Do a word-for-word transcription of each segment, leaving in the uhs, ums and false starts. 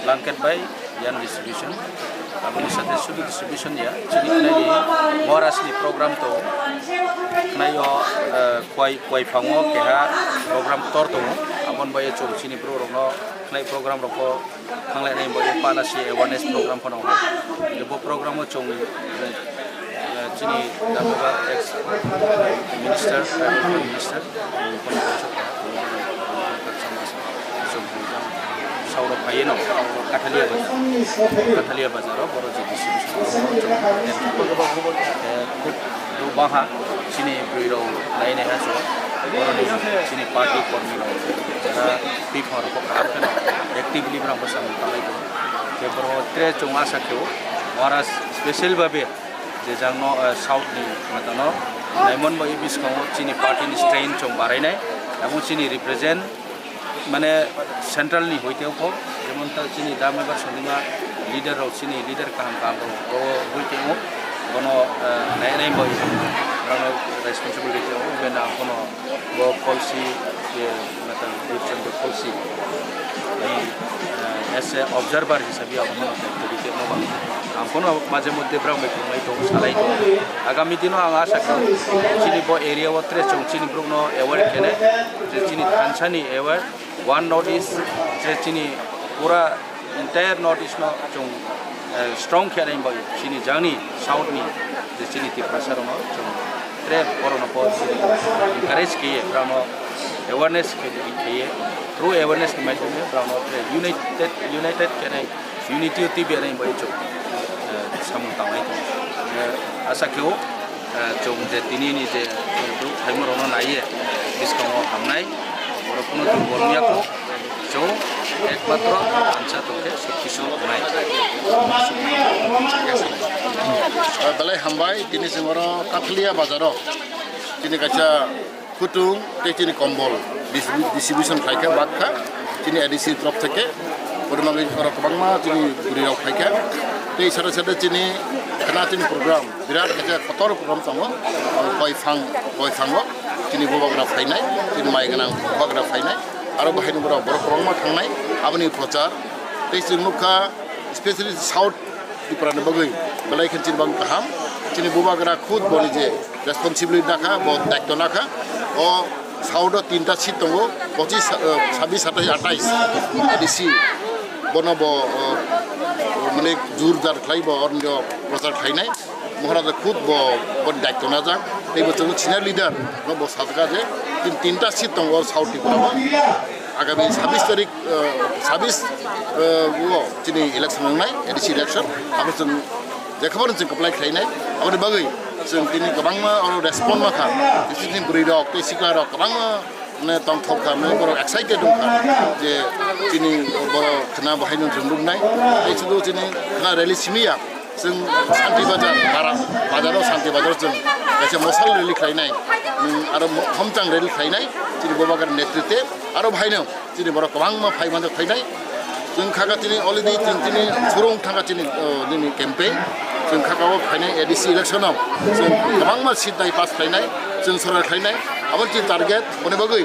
Blanket bai yarn distribution, aboni sathe sudu distribution ya, chini khnai ni Maharaj ni program to khnai o, eh, kwai, kwai phango keha program tor tongo, aboni bai chwng chini bru rokno khnai program rokbo thanglai nai bai pala si awareness program phano. Ebo program o chwng, eh, Eh, chini Dambuga ex minister, tribal minister, sauro phaiye no, Kathalia bazar, Kathalia bazar o boro J D C, eh, khub baha chini bwrwi rok nai nai ha so, boro ni chini party kormi rok, jara bipha rok kha kheno actively bwrang bwsang talai ko, je boro tre chwng asa khe o, ora special babe. Je jang no, eh, South ni matano naimon bo e bwskango chini party ni strength chong barai nai, abo chini represent mane central ni hoite ko, jemon ta chini dam ebar sonima leader rok, chini leader kaham kaham rok o hoite o, bono, eh, nai nai bo bono responsibility o bena bono Bo policy, je, matlab, Youth Center policy ni, eh, as a observer hisabe ang bono tei tei khe no bang. Ang bono maje moddhe bwrang bai tongnai tong, salai tong. Agami dino ang asa kha, chini bo area o tre chwng chini borokno aware khenai, je chini thansa ni aware, One North East, je chini pura entire North East no chwng, eh, strong khe nai bai chini jangni South ni je chini Tiprasa rok no chwng tre borok no po chini encourage khe ye, borok no awareness khe, khe ye, through awareness ni madhyome borok no tre united, united khe nai, unity o twi bai nai bai chwng, eh, samung tangnai tongo. Eh, asa khe o, eh, chwng je tini ni je group phaima rok no nai ye bwskango hamnai, borok kuno durbol wngya kho. Chwng ekmatro ansa tongkhe sub kisu wngnai. Belai hambai, tini chwng oro Kathliya bazaro tini kaisa phutung tei chini kombol distribu-, distribution khlaikha, bakha chini A D C ni torof theke. Borok bagwi oro kwbangma chini bwrwi rok phaikha. Tei sade sade chini khna chini program. Birat kaisa kotor program tongo, koi phang, koi phango chini bubagra phainai, chini mai gwnang bubagra phainai, aro bahaini borok, borok kwbangma thangnai, aboni prochar tei chwng nukha, specially South Tripura ni bagwi belai khe chini bagwi kaham, chini bubagra khud boni je responsibility nakha, bo daityo nakha, o South o tinta seat tongo, pochis, eh, sabis, satais, atais, A D C, bono bo, eh, mane jur jar khlai bo oroni prochar khlainai. Maharaja khud bo, bo daityo najak, tei bo chwng senior leader no bo sajak je tin, tinta seat tongo South Tripura o. Agami sabis tarik, eh, sabis, eh, o chini election wngnai, A D C election. Abo chwng jekhobor chwng kwplai khlainai. Aboni bagwi chwng tini kwbangma oro respond makha. Tei chini bwrwi rok, tei sikla rok kwbangma mane tongthok kha, mane borok excited wngkha je chini borok khna bo haino chwng nuknai. Tei sudu chini khna rally simi ya. Chwng Santi Bazar, Bara Bazar o Santi Bazar o chwng kaisa mosal rally khlainai, um, aro mo-, homchang rally khlainai, chini Bubagra netritwe, aro bahaino chini borok kwbangma phai manjak phainai. Chwng kha kha chini already chwng chini surung thangkha chini, uh, nini campaign. Chwng kha kha o phainai A D C election o chwng kwbangma seat nai pass khlainai, chwng sorkar khlainai, abo chini target, boni bagwi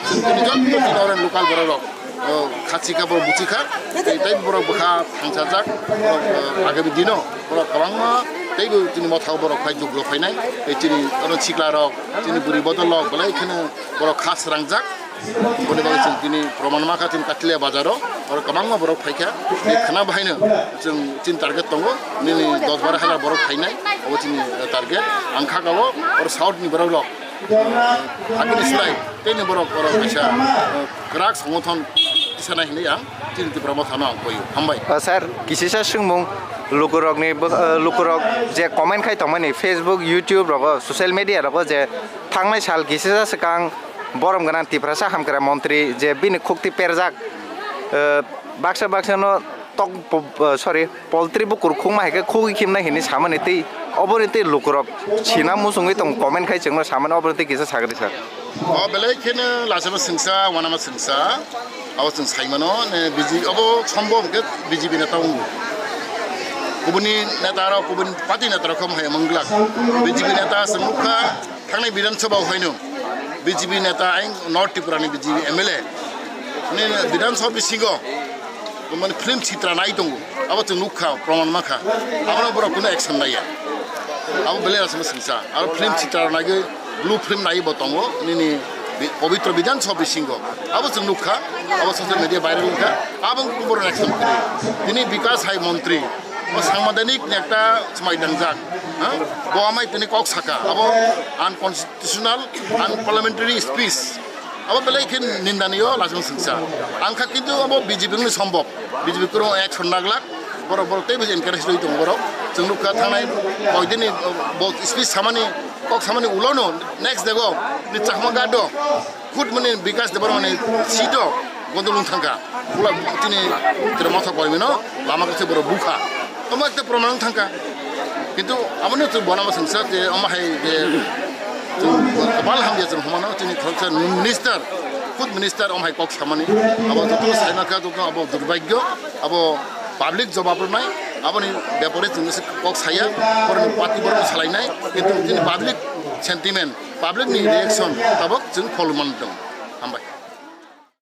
chwng chini joto chini oro local borok rok. O, khachi kha borok buchi kha, tei, tei borok bwkha thangsajak, borok, o, agami dino borok kwbangma teibo chini mothao borok phai juklo phainai, tei chini oro sikla rok, chini bwrwi bodol rok belai kheno borok kha srangjak. Boni bagwi chwng tini proman ma kha chini Kathliya bazar o, oro kwbangma borok phai kha, tei khna bahaino chwng chini target tongo, nini dos baro hajar borok phainai, obo chini, o, target. Ang kha kha o, oro south ni borok rok. Hakhe ni slai, tei ni borok, borok kaisa, eh, kwrak songothon tisanai hinwi ang chini Tipra Motha no ang koio. Hambai. O sir, kisisa swngmung, lukurokni bo-, eh, lukurok je comment khai tongmani Facebook, YouTube rogo, social media rogo je thangnai sal kisisa swkang borom gwnang Tiprasa hamkrai montri je bini khukti perjak, eh, baksa baksa no tok po-, eh, sorry, poultry bukur khukma hai khe khugwi khimnai hinwi samani tei oboni tei lukurok sina muchungwi tong comment khai chwngno samani oboni tei kisa sagri sir. O belai kheno lachama sengsa, wanama sengsa, abo chwng saimano, ne, B J P, abo sombom khe B J P neta wngo. Kubuni neta rok, kubuni party neta rok khe hai manglak. B J P neta chwng nukha, thangnai Bidhan Sabha o haino B J P neta ayang North Tripura ni B J P M L A. Ni Bidhan Sabha bisingo Mane film sitra nai tongo, abo chwng nukha, proman mankha, abono borok kunu action naiya. Abo belai aswk singsa, aro film sitra naiwi blue film naiwi bo tongo, nini bi-, Pabitra Bidhan Sabha bisingo. Abo chwng nukha, abo social media viral wngkha, abo wngkha borok action kwrwi. Tini Bikas hai montri, o sangmadanik nekta swmai dangjak, ha? Bo amai tini kok saka, abo unconstitutional, unparliamentary speech. Abo belai khe nindaniyo, lachung singsa. Ang kha kintu abo B J P ni sombok. B J P kwrwng action naglak. Borok, borok teibo encourage rwi tongo borok. Chwng nukha thangnai koidini bo speech samani, kok samani ulono next day go ni Chakma Ghat o khud mani Bikas Debbarma ni seat o gondol wng thangkha. Bula tini tere motha koimino lama kaisa borok bukha. Omo ekta proman wng thangkha. Kintu aboni chwng bona bo singsa je omo hai je chwng kwbal hamya chwng humano chini khoroksa minister, khud minister omo hai kok samani. Abo joto saina kha joto abo durbhagyo, abo public jobab rwnai, aboni bepare chwng se kok saya, borokni party borokno salainai, kintu chini public sentiment, public ni reaction tabok chwng follow man tong. Hambai.